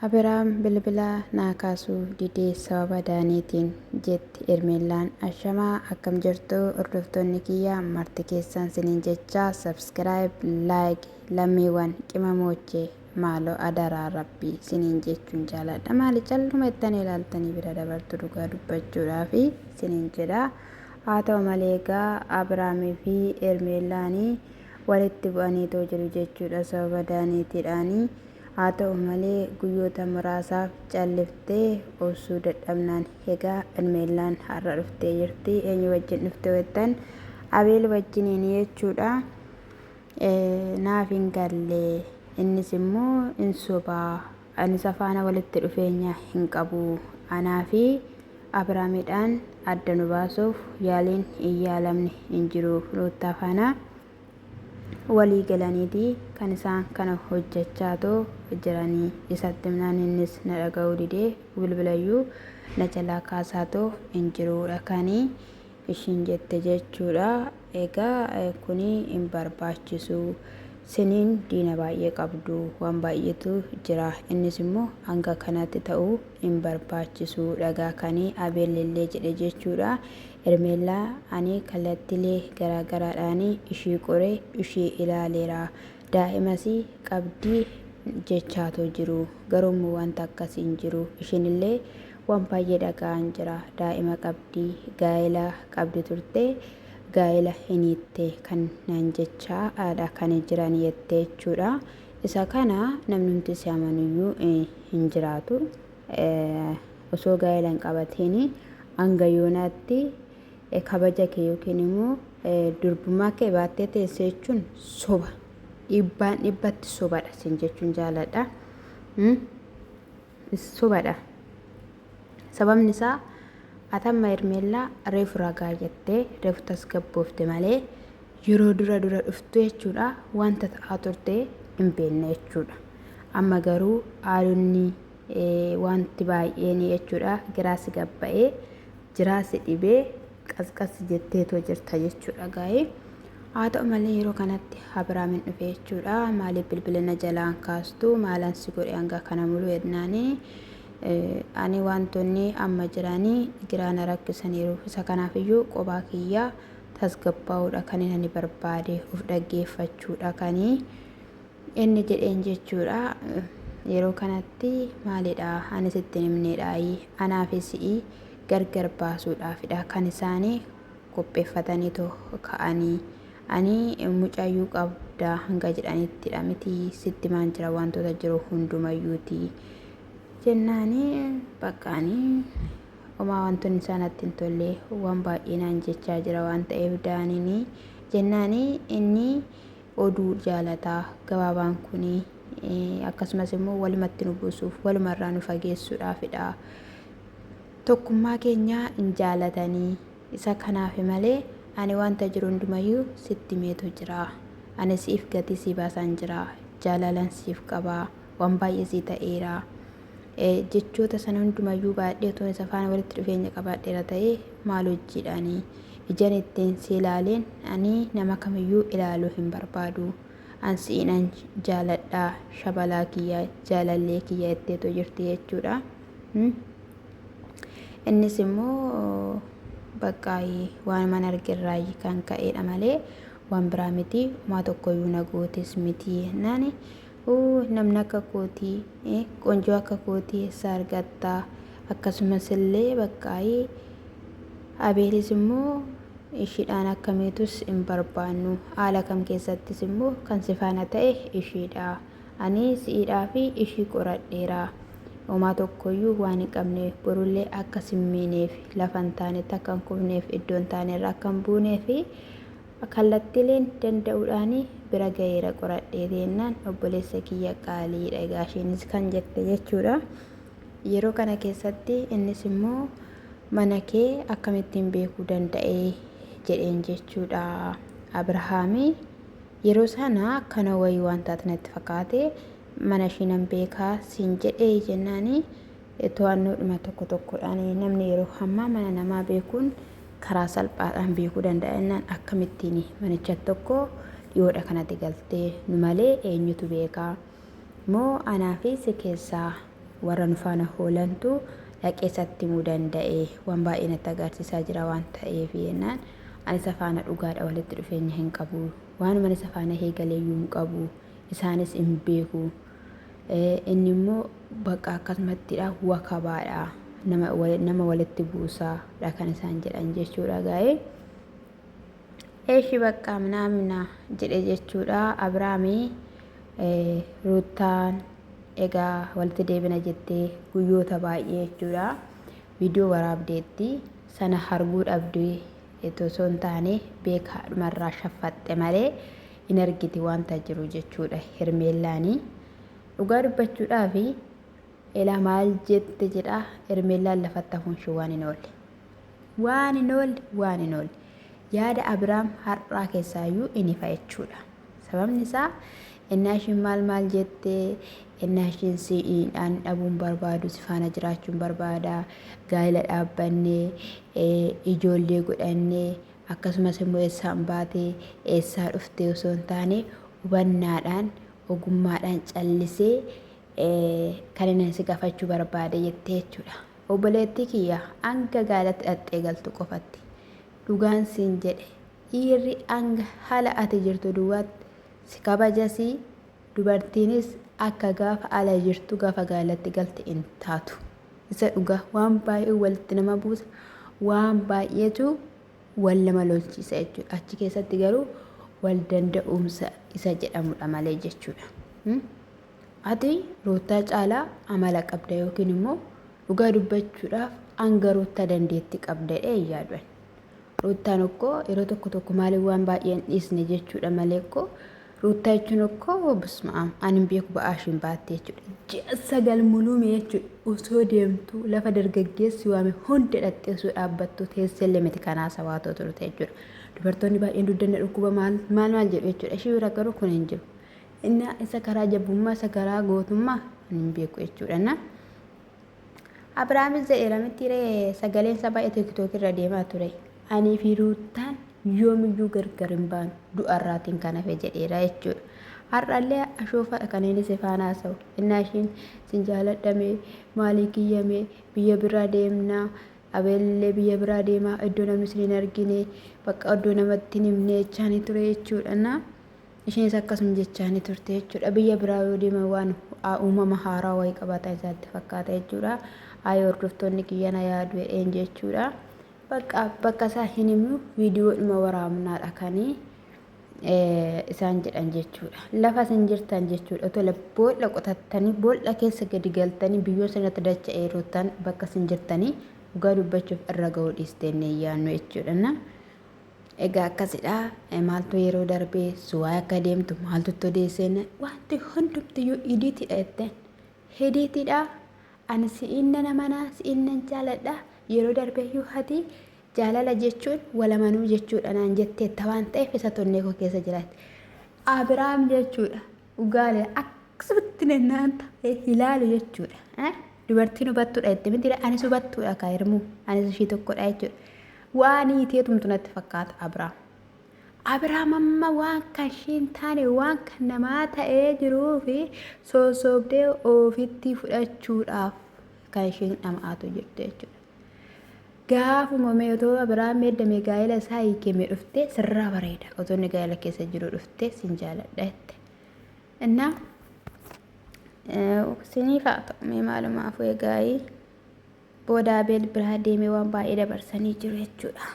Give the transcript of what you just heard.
Abiraam bilbila naa kaasuu didee sababa Daaniitiin jetti Ermeellaan. Ashamaa akkam jirtu hordoftoonni kiyya marti keessan siniin jechaa subscribe like lammiiwwan qimamoochee maaloo adaraa rabbii siniin jechuun jaaladha. Maali calluma ittanii ilaaltanii bira dabartu dhugaa dubbachuudhaafi siniin jedha. Haa ta'u malee egaa Abiraamii fi Ermeellaanii walitti bu'aniitoo jiru jechuudha sababa Daaniitiidhaanii. Haa ta'u malee, guyyoota muraasaaf calliftee obsuu dadhabnaan egaa Hermeellaan har'a dhuftee jirti. Eenyu wajjin dhufte jettan Abeel wajjiniin jechuudha. Naaf hin galle. Innis immoo hin sobaa. Ani isa faana walitti dhufeenya hin qabu. Anaa fi Abiraamidhaan adda nu baasuuf yaaliin hin yaalamne hin jiru. Ruuttaa faana walii galaniiti kan isaan kana hojjachaatoo jiranii. Isatti himnaan innis na dhaga'uu didee bilbilayyuu na jalaa kaasaatoo hin jiruudha kan ishiin jette jechuudha. Egaa kuni hin barbaachisu. Siniin diina baay'ee qabdu waan baay'eetu jira. Innis immoo hanga kanatti ta'uu hin barbaachisu dhagaa kan Abeelillee jedhe jechuudha. Hermeellaa ani kallattilee garaa garaadhaan ishii qoree ishii ilaaleera. Daa'imas qabdi jechaatoo jiru. Garuu immoo wanta akkasii hin jiru. Ishiinillee waan baay'ee dhaga'aan jira. Daa'ima qabdi, gaa'ela qabdi turte, gaa'ela hin hiitte kan naan jechaadha kan jiran jette jechuudha. Isa kana namnumti si amanuyyuu hin jiraatu. Osoo gaa'ela hin qabatiin hanga yoonaatti kabaja kee yookiin immoo durbummaa kee baattee teesse jechuun soba. Dhibbaan dhibbatti sobadha sin jechuun jaaladha. Sobadha. Sababni isaa atamma Hermeellaa reefu ragaa jettee reefu tasgabboofte malee yeroo dura dura dhuftu jechuudha wanta ta'aa turte hin beekne jechuudha. Amma garuu haalonni wanti baay'een jechuudha giraa si gabba'ee jiraa si dhibee qasqas jetteetoo jirta jechuudha gaa'ee. Haa ta'u malee yeroo kanatti Abiraamin dhufe jechuudha. Maaliif bilbila na jalaan kaastu maalan si godhe hanga kana mulu jennaani ani wantoonni amma jiranii giraa na rakkisaniiru. Isa kanaaf iyyuu qobaa kiyya tasgabbaa'uudha kan ani barbaade of dhaggeeffachuudha kan inni jedheen jechuudha. Yeroo kanatti maalidha ani sitti hin himneedhaayi anaa fi si'i gargar baasuudhaafidha kan isaanii qopheeffataniitoo ka'anii ani mucayyuu qabda hanga jedhanittidha miti sitti maan jira wantoota jiru hundumayyuuti jennaani bakka ani homaa wantoonni isaa natti hin tolle waan baay'ee naan jechaa jira waan ta'eef daaniini jennaani inni oduu jaalataa gabaabaan kuni akkasumas immoo walumatti nu buusuuf walumarraa nu fageessuudhaafidha. Tokkummaa keenya hin jaalatanii isa kanaafi malee ani wanta jiru hundumayyuu sitti himeetu jira. Ani siif gatii sii baasaan jira. Jaalalan siif qaba. Waan baay'ee sii ta'eera. Jechoota sana hundumayyuu baadhee otoon isa faana walitti dhufeenya qabaadheera ta'ee maal hojjiidhaani? Ijan ittiin si ilaaleen ani nama kamiyyuu ilaaluu hin barbaadu. An si'inan jaaladha shabalaa kiyya jaalallee kiyya jetteetu jirti jechuudha. Innis immoo bakka waan mana argerraa kan ka'eedha malee waan biraa miti homaa tokkoyyuu na gootes miti jennaani. Uu namni akka kootii qonjoo akka kootii eessaa argatta akkasumas illee bakka Abeelis immoo ishiidhaan akka miitus hin barbaannu haala kam keessattis immoo kan si faana ta'e ishiidha ani si'iidhaa fi ishii qoradheera homaa tokkoyyuu waan hin qabneef borullee akka sin miineef lafa hin taanetti akka hin kufneef iddoo hin taanerra akka hin buuneef Kallattileen danda'uudhaan bira gaheera qoradheeti jennaan obboleessa kiyya qaaliidha egaa ishiinis kan jette jechuudha. Yeroo kana keessatti innis immoo mana kee akkamittiin beekuu danda'ee jedheen jechuudha. Abrahaami yeroo sana akkana wayii waan taate natti fakkaate mana ishii nan beekaa siin jedhee jennaani to'annoodhuma tokko tokkodhaan namni yeroo ammaa mana namaa beekuun karaa salphaadhaan beekuu danda'a jennaan akkamittiin manicha tokko dhiyoodha kanatti galtee nu malee eenyutu beekaa moo anaa fi si keessaa warra nu faana hoolantu dhaqee isatti himuu danda'e waan baay'ee natti agarsiisaa jira waan ta'eef jennaan ani isa faana dhugaadha walitti dhufeenya hin qabu waanuma isa faana eegaleeyyuu hin qabu isaanis hin beeku inni immoo bakka akkasumattidha wakabaadha nama walitti buusaadha kan isaan jedhan jechuudha gaa'ee. Eshi baqqaa minaamina jedhe jechuudha Abiraami Ruuttaan egaa walitti deebina jettee guyyoota baay'ee jechuudha viidiyoo waraabdeetti sana harguu dhabdee osoo hin taane beekaadhumarraa shaffaxxe malee hin argiti wanta jiru jechuudha Hermeellaanii dhugaa dubbachuudhaaf elaa maal jette jedha Hermeellaan lafatti hafuun ishee waan hin oolle. Waan hin oolle, waan hin oolle. Yaada Abiraam har'aa keessaayyuu in ifa jechuudha. Sababni isaa ennaa ishiin maal maal jette, ennaa ishiin siidhaan dhabuun barbaadu, si faana jiraachuun barbaada, gaa'ela dhaabbannee, ijoollee godhannee, akkasumas immoo eessaan baate, eessaa dhufte osoo hin taane hubannaadhaan, ogummaadhaan callisee kan inni si gaafachuu barbaade jettee jechuudha. Obboleettii kiyya hanga gaa'elatti dhaqxee galtu qofatti dhugaan siin jedhe dhiirri hanga haala ati jirtu duwwaatti si kabajasi dubartiinis akka gaafa ala jirtu gaafa gaa'elatti galte hin taatu. Isa dhugaa waan baay'ee walitti nama buusa waan baay'eetu wal nama lolchiisa jechuudha. Achi keessatti garuu wal danda'umsa isa jedhamudha malee jechuudha. Ati Ruuttaa caalaa amala qabda yookiin immoo dhugaa dubbachuudhaaf hanga Ruuttaa dandeetti qabda jedhee hin yaadu ani. Ruuttaan okkoo yeroo tokko tokko maaliif waan baay'ee hin dhiisne jechuudha malee koo Ruuttaa jechuun okkoo bisma'am ani hin beeku ba'aa ishiin baatte jechuudha. Ji'a 9 muluume jechuudha osoo deemtu lafa dargaggeessi waame hunda dhaqxee osoo dhaabbattu teessellee miti kanaa sabaatoo turte jechuudha. Dubartoonni baay'een dugda na dhukkuba maal maal maal jedhu jechuudha. Ishii bira garuu kun hin jiru. Innaa isa karaa jabbummaa isa karaa gootummaa ani hin beeku jechuudha. Na Abiraamis jedheera miti ree sagaleen isaa baay'ee tiktook irra deemaa ture. Anii fi Ruuttaan yoomiyyuu gargar hin baanu du'arraatiin kan hafe jedheera jechuudha. Har'allee ashoofaadha kan inni si faana haasa'u. Innaa ishiin sin jaaladhame maalii kiyyame biyya biraa deemna Abeelillee biyya biraa deemaa iddoo namni sin hin argine bakka iddoo namatti hin himne jechaanii ture jechuudha. Na Isheenis akkasuma jechaanii turte jechuudha. Biyya biraa yoo deeman waan uumama haaraa wayii qabaatan isaatti fakkaata jechuudha. Ayi hordoftoonni kiyya na yaadu jedheen jechuudha. Bakka bakka isaa hin himnu viidiyoodhuma waraabnaadha kanii isaan jedhan jechuudha. Lafa isin jirtan jechuudha. Otoo boolla qotattanii boolla keessa gadi galtanii biyyoon sanatti dacha'ee yeroo bakka isin jirtanii dhugaa dubbachuuf irra ga'uu dhiistee yaannu jechuudha. Egaa akkasidha. Maaltu yeroo darbe suwaa akka deemtu maaltu itti odeesseen wanti hundumtiyyuu idiitidha jetteen. Idiitidha. Ani si'iin nan amanaa si'iin nan jaaladha. Yeroo darbeyyuu hati jaalala jechuun wal amanuu jechuudha naan jetteetta waan ta'eef isa tonnee koo keessa jiraatti. Abiraam jechuudha. Dhugaalee akkasumatti nannaan ta'e ilaalu jechuudha. Dubartiin hubattuudha jette miti anis hubattuudha kaa hirmuu anis ishii tokkodha jechuudha. Waan hiitee tumtu natti fakkaata Abiraam. Abiraam amma waan kan ishii hin taane waan kan namaa ta'ee jiruu fi sossobdee ofitti fudhachuudhaaf kan ishiin dhama'aatu jirtu jechuudha. Gaafuma mee otoo Abiraam eddame gaa'ela isaa hiikeme dhuftee sirraa bareeda. Otoo inni gaa'ela keessa jiru dhuftee sin jaaladha jette. Innaa siniif haa ta'u mee maalumaafuu egaayii booda Abeel biraa deemee waan baay'ee dabarsanii jiru jechuudha.